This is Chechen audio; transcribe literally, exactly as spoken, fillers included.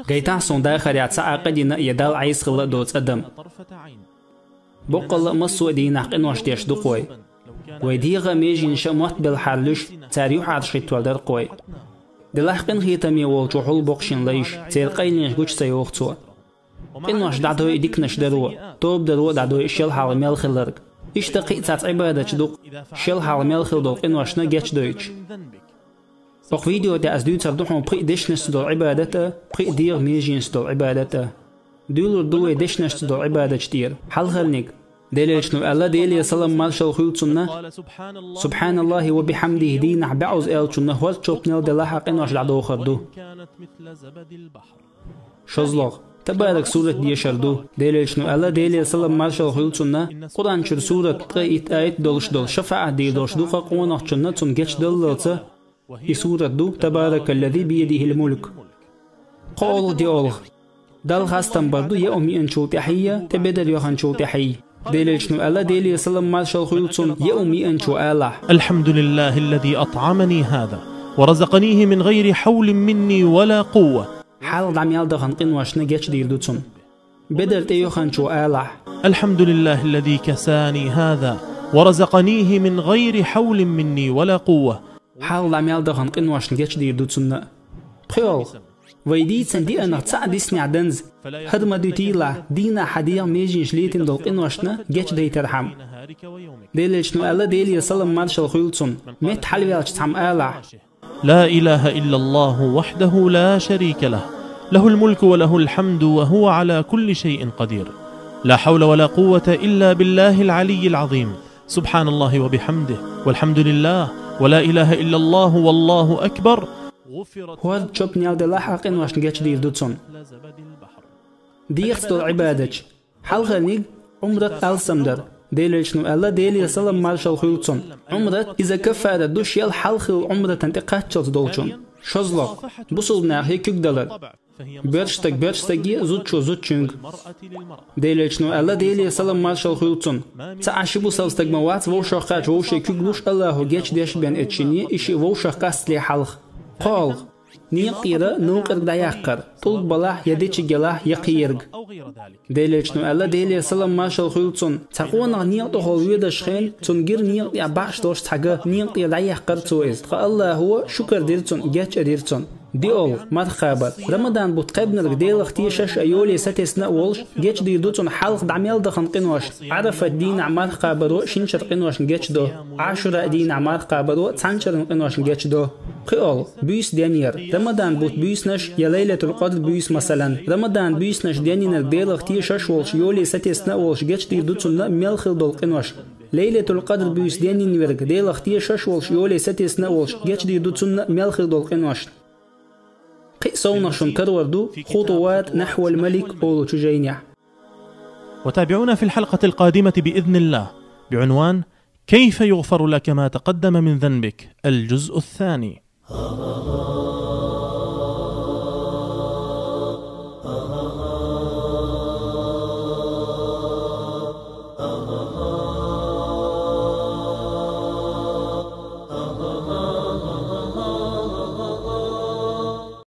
Гайтахь суна дахарехь цхьа а къа дина я Далла Ӏеса хилла доцу адам. Боккъалла а массо а дийнахь къинош деш ду-кх вай. Вай дегӀа а меженаш а мотт белхьара луьйш, цара юьхьӀаьржа хӀиттор дара-кх вай. Делахь къинхетаме волчо хьулбоккху шен лайш, церан къайленаш гучу ца йоху цо. Къинош дӀадойу диканаш даро, тоба даро а дӀадойу шел хьалха мел хилларг. Иштта кхин а цхьацца Ӏибадаташ ду-кх, шел хьалха мел хилла долу къиношна гечдойтуш. Окху видео тӀехь ас дуьйцур ду хьуна пхи а дешнашца долу Ӏибадат а, пхи а дегӀан меженашца долу Ӏибадат а. Дуьйлур ду вай дешнашца долу Ӏибадаташ тӀера. Хьалхарниг. Делан Элчано аьлла, Деле салам маршалла хуьлда цунна: «Субханаллахи ва бихьамдихи» дийнахь бӀозза аьллачунна хӀорд чопанел делахь а къинош дӀадохур ду. ШозлагӀа. Табарак сурат дешар ду. Делан Элчано аьлла, Деле салам маршалла хуьлда цунна: Къуръан чуьра сурат ткъе итт аят долуш долу, шафаӀат дийр долуш дукха къонахчунна цунна гечдаллалца, и сурат ду: «Табаракаллази биядихил мулк». КхоалгӀа, доьалгӀа. Далла хастам бар ду еа хӀума еанчул тӀаьхьий, тӀе бедар йоханчул тӀаьхьий. Делан Элчано аьлла, Деле салам маршалла хуьлда цунна, еа хӀума еанчо алахь: الحمد لله الذي أطعمني هذا ورزقنيه من غير حول مني ولا قوة. Хьалха дӀа мел дахана къиношна гечдийр ду цунна. Бедар тӀе йоханчо алахь: الحمد لله الذي كساني هذا ورزقنيه من غير حول مني ولا قوة. Хьалха дӀа мел дахана къиношна гечдийр ду цунна. ПхоьалгӀа. Вай дийцина деанах цхьаъ диснехь данза, хӀара ма дуьтийлахь, дийнахь хьан дегӀан меженаш летийна долу къиношна гечдайтархьама. Делан Элчано аьлла, Деле салам маршалла хуьлда цунна: метта хьалаваьлча цхьамма алахь: لا إله إلا الله وحده لا شريك له، له الملك وله الحمد وهو على كل شيء قدير، لا حول ولا قوة إلا بالله العلي العظيم، سبحان الله وبحمده، والحمد لله، ولا إله إلا الله والله أكبر. ХӀорд чопанел делахь а къиношна гечдийр ду цунна. ДегӀаца долу Ӏибадаташ. Хьалхарниг, Ӏумрат алсамдар. Делан Элчано аьлла, Деле салам маршалла хуьлда цунна: Ӏумрат, иза каффарат ду шел хьалха хилла Ӏумратан тӀе кхаччалц долчун. ШозлагӀа. Бусулба нахе куьг далар. Боьрша стаг боьрша стаге, зудчо зудчуьнга. Делан Элчано аьлла, Деле салам маршалла хуьлда цунна: цхьа а ши бусалба стаг ма вац вовшах кхаьчча вовше куьг луш Аллахо гечдеш бен оцу шинне, и шиъ вовшах къастале хьалха. КхоалгӀа. Некъа тӀера новкъарг дӀаяккхар, тӀулг балахь я дечиг ялахь я кхин ерг. Делан Элчано аьлла, Деле салам маршалла хуьлда цунна: цхьа къонах некъа тӀехула воьдуш хен, цунна гира некъа тӀехь баьӀаш долуш цхьа га, некъа тӀера дӀаяккхар цо иза. Ткъа Аллахо шукар дира цунна, гечдира цунна. ДоьалгӀа, марха кхабар. Рамадан бутт кхаьбнарг Делах тешаш а, йоле сатесна а волуш, гечдийр ду цунна хьалха дӀа мел дахана къинош. Ӏарафат дийнахь марха кхабаро шинчара къиношна гечдо. Ӏашура дийнахь марха кхабаро цхьанчаран къиношна гечдо. ПхоьалгӀа. Буьйса денъяр. Рамадан бутт буьйсанаш я Лайлатул-Къадр буьйса, масалан. Рамадан буьйсанаш денйинарг Делах тешаш волуш, йоле сатесна а волуш, гечдийр ду цунна мел хилла долу къинош. Лайлатул-Къадр буьйса денйина верг Делах тешаш волуш, йоле сатесна а волуш, гечдийр ду цунна мел хилла долу къинош. Кхин а совнах шуна карор ду «خطوات نحو الملك» олучу жайнехь. وتابعونا في الحلقة القادمة بإذن الله بعنوان: كيف يغفر لك ما تقدم من ذنبك، الجزء الثاني.